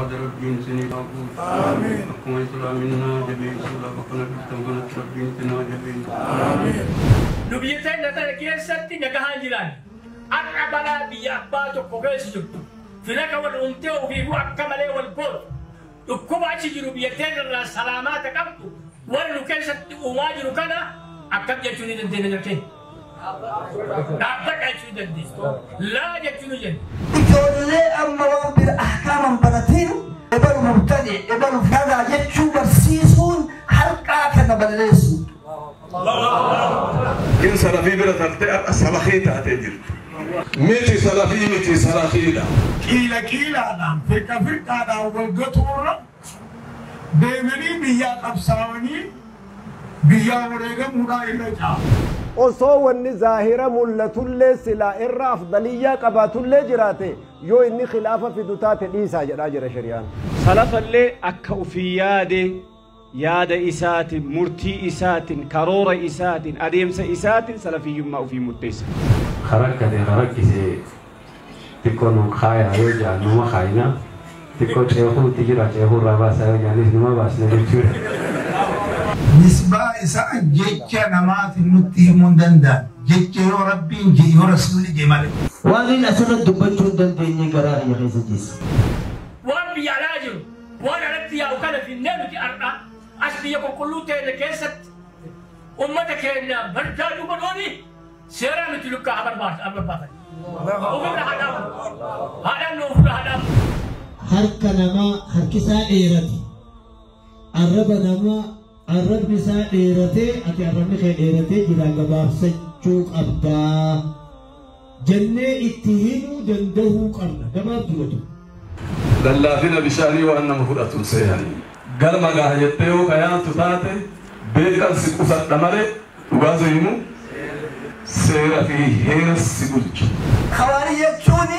Muraada Rabbiin isinii haa guutu. Akkuma Islaaminaa jabeessu lafa kana dhuftan kanatti Rabbiin isin haa jabeessu. Nu biyya teenya tana keessatti nagahaan jiraan. Har'a balaa biyya abbaa tokko keessa jirtu. Filaka wal uumtee ofiifuu akka malee wal gootu. Dhukkuba achi jiru biyya teenya irraa salaamaata qabdu. Warri nu keessatti uumaa jiru kana akkam jechuu ni dandeenya jarkee. Dhaabbadha jechuu ni dandeenya. Laa jechuu ni jenna. Ijoollee amma waan bira ahkaaman baratiin ebalu mubtadi ebalu kadaa jechuu barsiisuun halqaa kana balleessu. Kin salafii bira tartee har'a salafii taatee jirti. Miti salafii miti salafiidha. Qiila qiilaadhaan firqa firqaadhaan wal gatuurra deemanii biyyaa qabsaa'anii biyyaa wareegamuudhaa irra caala. Osoo wanni zaahira mul'atullee silaa irra afdaliyyaa qabaatullee jiraate yoo inni khilaafa fidu taate dhiisaa jedhaa jira shari'aan. Salafallee akka ofii yaade yaada isaatiin murtii isaatiin karoora isaatiin adeemsa isaatiin salafiyyummaa ofii murteessa. Karakkate karakkise xiqqoo nu kaayaa yoo jedhan numa kaayina xiqqoo ceekuutti jira ceekuu irraa baasaa yoo jedhanis numa baasna jechuudha. Nisbaa isaa jecha namaatiin nutti himuu hin danda'an. Jecha yoo Rabbiin je yoo Rasuulli je malee. Waan inni asirratti dubbachuu hin dandeenye garaa kiyya keessa ciisa. Waan biyya alaa jiru waan alatti yaa'u kana finnee nuti har'a as biyya qulqulluu ta'e keessatti uummata keenya barjaajuu godhuuni seera nuti lukkaa haa barbaafan. Ofirra haa dhaabu. Haa dhaabnu ofirra haa dhaabu. Harka namaa harki isaa dheerate. Arraba namaa arrabni isaa dheeratee ati arrabni kee dheeratee jira gabaabsachuu qabdaa. Jennee itti himuu danda'uu qabna. Gabaabduu. Lallaafina bishaanii waan nama fudhatu seehanii. Galma gaha jettee yoo kayaantu taate beekan si qusadha malee dhugaa si himu seera fi heera si bulchu. Khawaarij jechuun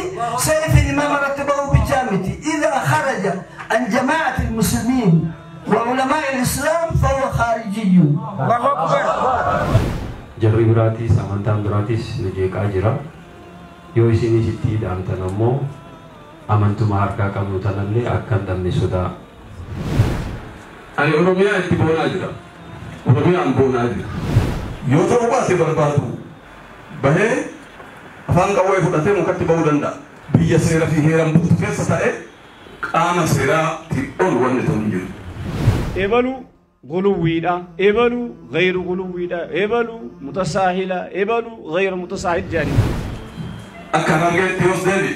seefi imaama irratti ba'uu bichaa miti. Idaa kharaja an jamaa'ati al-muslimiin wa ulamaa'i al-islaam fahuwa khaarijiyyun. Jarri biraatis amantaan biraatis nu jeeqaa jira. Yoo isinis itti hidhamtan ammoo amantuma harkaa qabnu tanallee akka hin dhabne sodaa. Ani Oromiyaa itti boonaa jira. Oromiyaan boonaa jira. Yoo ta'u baate barbaadu bahee afaan qawwee fudhatee mukatti ba'uu danda'a. Biyya seera fi heeraan bultu keessa ta'e qaama seeraatti ol wanni ta'u hin jiru. Ebalu guluwwiidha, ebalu gayru guluwwiidha, ebalu mutasaahila, ebalu gayru mutasaahil jedhani. Akka Harargeetti yoos deebi.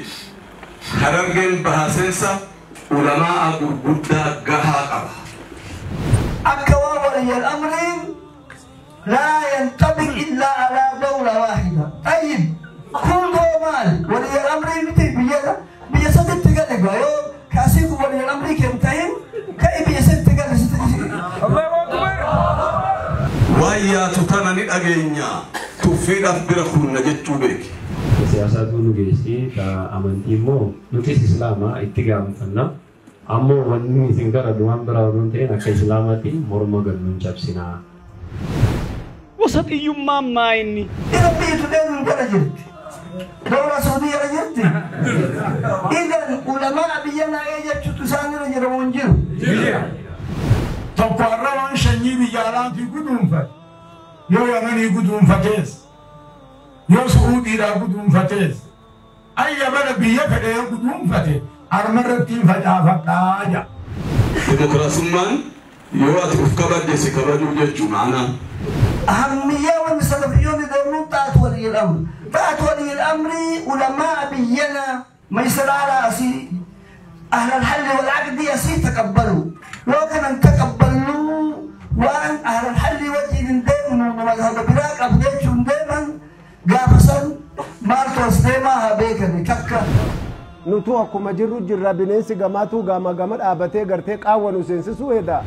Harargeen bahaa ulamaa gurguddaa gahaa qaba. Akka waan waliyyi amriin laa yantabiq illaa alaa dawla waahida. Tayyib kun maal waliyyi amrii miti biyya saditti gale yoo kaasii kun waliyyi amrii kan ta'in ka'i biyya saditti gale. Waan yaatu tana ni dhageenya tuffiidhaaf bira kunna jechuu beeki. Siyaasaatu nu geessi amantii immoo nutis islaamaa itti gaanfanna. Ammoo wanni isin gara duwaan biraa oduun ta'een akka islaamaatti morma gannuun cabsinaa. Wasaxiyyummaan maa inni? Ila biyyi deemuun gara jirti. Dawla Saudii irra jirti. Idan ulamaa biyya naa'ee jechuutu isaan irra jira moo hin jiru? Tokko har'a waan sanyii biyya alaatii guduunfate yoo Yamanii guduunfatees yoo Su'uudiidhaa guduunfatees ayya mana biyya fedhe yoo guduunfate harma irratti hin facaafadhaa jedha. Dimokiraasummaan yoo ati of kabajje si kabajuu jechuu maanaa. أهمية والسلفيون يدورون طاعة ولي الأمر. طاعة ولي الأمر علماء بينا ما يصير على أسي أهل الحل والعقد يسي تقبلوا. لو كان تقبلوا وأن أهل الحل وجه دائما ومذهب براك أبديت دائما قافصا مارتوس دائما هبيكني تكا. Nutu akkuma jirru jirra bineensi gamaatu gama gama dhaabatee gartee qaawwa nu seensisuu hedaa.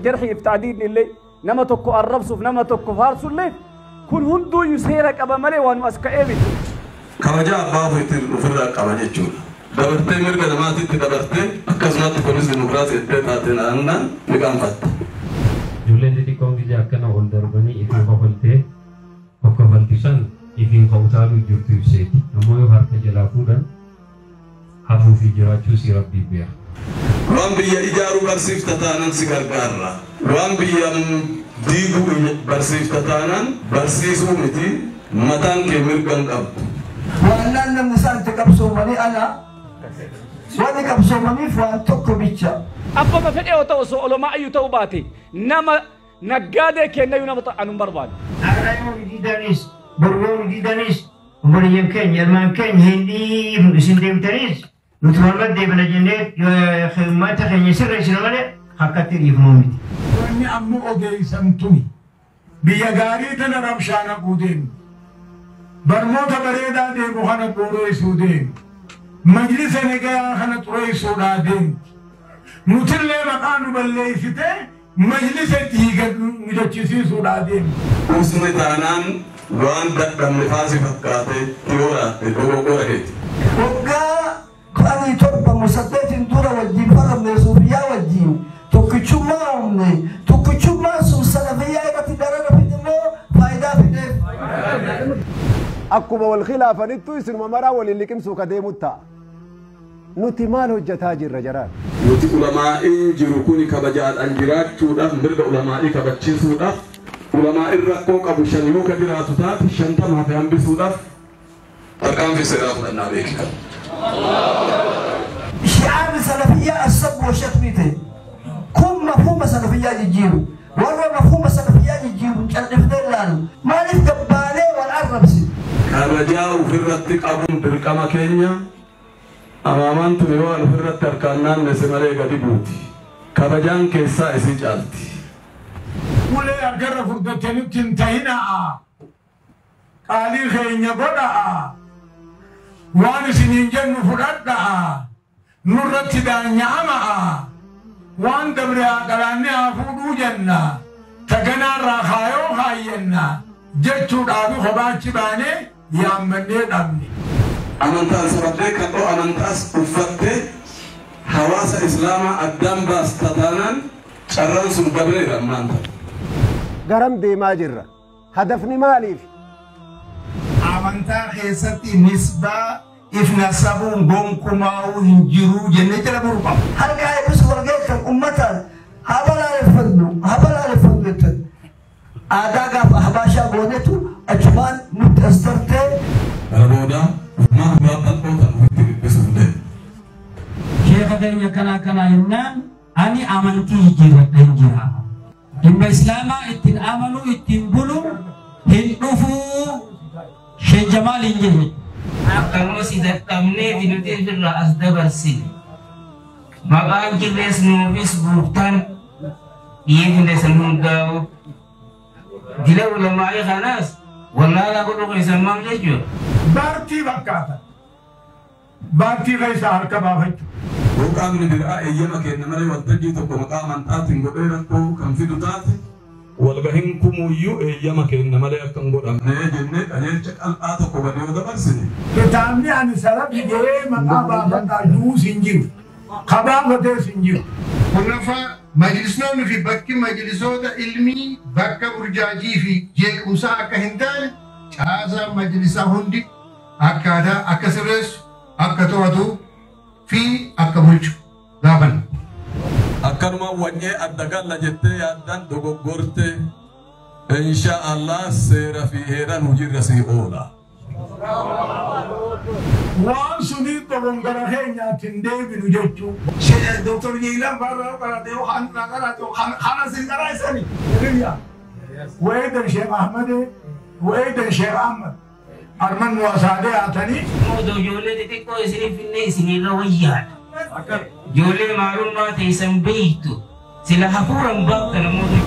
Jarhi fi ta'diidni illee nama tokko arrabsuuf nama tokko faarsullee kun hunduuyyuu seera qaba malee waanuma as ka'ee miti. Kabaja abbaa ofiitiin ofirraa qaba jechuudha. Dabartee mirga namaatitti dabartee akkasumatti kunis dimokiraasii jettee taate naannaan ni qaanfatta. Ijoolleen xixiqqoon gizee akkana ol darbanii ifiin kofaltee hokkofaltu san ifiin ka'utaaluu jirtu ibseeti. Ammoo yoo harka jalaa fuudhan Hafuu fi jiraachuu si Rabbii beeka. Waan biyya ijaaruu barsiifta taanaan si gargaarra. Waan biyya diiguu barsiifta taanaan barsiisuu miti mataan kee mirga hin qabdu. Waan namni isaan itti qabsoomanii ala wanni qabsoomaniif waan tokko bicha. Abbama fedhe yoo ta'u osoo olomaa iyyuu ta'uu baate nama naggaadee kennayyuu nama ta'an hin barbaadu. Har'a yoo didanis boru yoo didanis obboleeyyan keenya ilmaan keenya hin dhiifnu isin deemtanis nuti waluma deebina jennee uummata keenya sirreessina malee akkatti dhiifnu miti. Wanni ammoo ogeessan tuni biyya gaarii tana rabshaa naquu deemu. Barnoota bareedaa deemu kana booreessuu deemu. Majlisa nagayaa kana xureessuudhaa deemu. Nutillee maqaa nu balleessitee majlisa diiga nu jechisiisuudhaa deemu. Usni taanaan waan dadhabne faasi fakkaatee dhiyoo dogoggora keeti. Waggaa 17 moo 8 dura wajjin faramne suufiyyaa wajjin tokkichummaa uumne tokkichummaan sun salafiyyaa irratti darara fide moo faayidaa fideef. Akkuma wal khilaafanittu isinuma maraa waliin liqimsuu ka deemu ta'a. Nuti maal hojjetaa jirra jaraan? Nuti ulamaa'iin jiru kuni kabajaadhaan jiraachuudhaaf mirga ulamaa'ii kabachiisuudhaaf ulamaa'in rakkoo qabu 5 yoo ka jiraatu taate 50 hafe hambisuudhaaf tarkaanfii seeraa fudhannaa beekika. Shi'aarri salafiyyaa as-sabbu wa shatmi ta'e. Kun mafhuuma salafiyyaa jijjiiru. Warra mafhuuma salafiyyaa jijjiiru calliftee ilaalu. Maaliif gabbaalee wal arrabsi? Kabajaa ofirratti qabuun dirqama keenya. Amaamaan tuni waan ofirratti harkaan naannesse malee gadi buuti. Kabajaan keessaa isii caalti. Ulee harkarra furdattanitti hin ta'inaa. Qaalii keenya godhaa. Waan isiniin jennu fudhadhaa. Nurratti daanya'amaa. Waan dabre haa qalaannee haa fuudhuu jenna. Taganaarraa kaayoo kaayyenna. Jechuudhaafi kophaa baanee yaammannee dhabne. Amantaan sababdee kadhoo amantaas uffattee hawaasa islaamaa addaan baasta taanaan carraan sun dabreera ammaan ta'a. Garam deemaa jirra. Hadafni maaliif? Amantaa keessatti nisbaa ifna sabuun gonkumaa'uu hin jiru jennee jala muruu qabna. Harka eebbisu wal geessan uummataan haa balaaleffannu haa balaaleffannu jettan. Aadaa gaafa habaashaa goonetu achumaan nutti as tartee. Kana booda maa waan bal'ootaan ofitti dhiphisuuf deemu. Sheeka keenya kana kana jennaan ani amantii jijjiirradheen jira. Dhimma islaamaa ittiin amanuu ittiin bulu hin dhufuu Sheek Jamaal hin jedhe. Akkanuma si dadhabnee fi nuti ofirraa as dabarsine. Maqaan jirrees nuufis guutaan dhiifne san hundaa'u. Dila ulamaa'ii kanaas wallaalaa godhuu keessan maal jechuudha? Baartii fakkaata. Baartii keessa harka baafachuu. Yoo qaamni biraa eeyyama kenna malee waltajjii tokko maqaa amantaatiin godhee rakkoo kan fidu taate walgahiin kumuyyuu eeyyama kenna malee akka hin godhamne jennee qajeelcha qal'aa tokko gadi yoo dabarsine. Kitaabni ani salafi jedhee maqaa baafadhaa juus hin jiru. Kabaafatees hin jiru. Kurnaffaa majlisnoonni fi bakki majlisoota ilmii bakka burjaajii fi jeequmsaa akka hin taane caasaan majlisaa hundi akkaataa akka sirreessu akka to'atu fi akka bulchu gaafanna. Akkanuma wanyee adda galla jettee yaaddan dogoggorte insha Allah seera fi heeraan hojiirra sii oola. Waan sunii dogongora keenyaatiin deebinu jechuu. Doktor Jiilaan farra qaratee yookaan kana sin qaraysani. Wayidan Sheekh Ahmadee wayidan Sheekh Ahmad arman nu asaadee haatanii. Odoo ijoollee xixiqqoo isiniif finne isinirra wayyaadha. Ijoollee maalummaa teessan beektu sila hafuuran baafta namoota.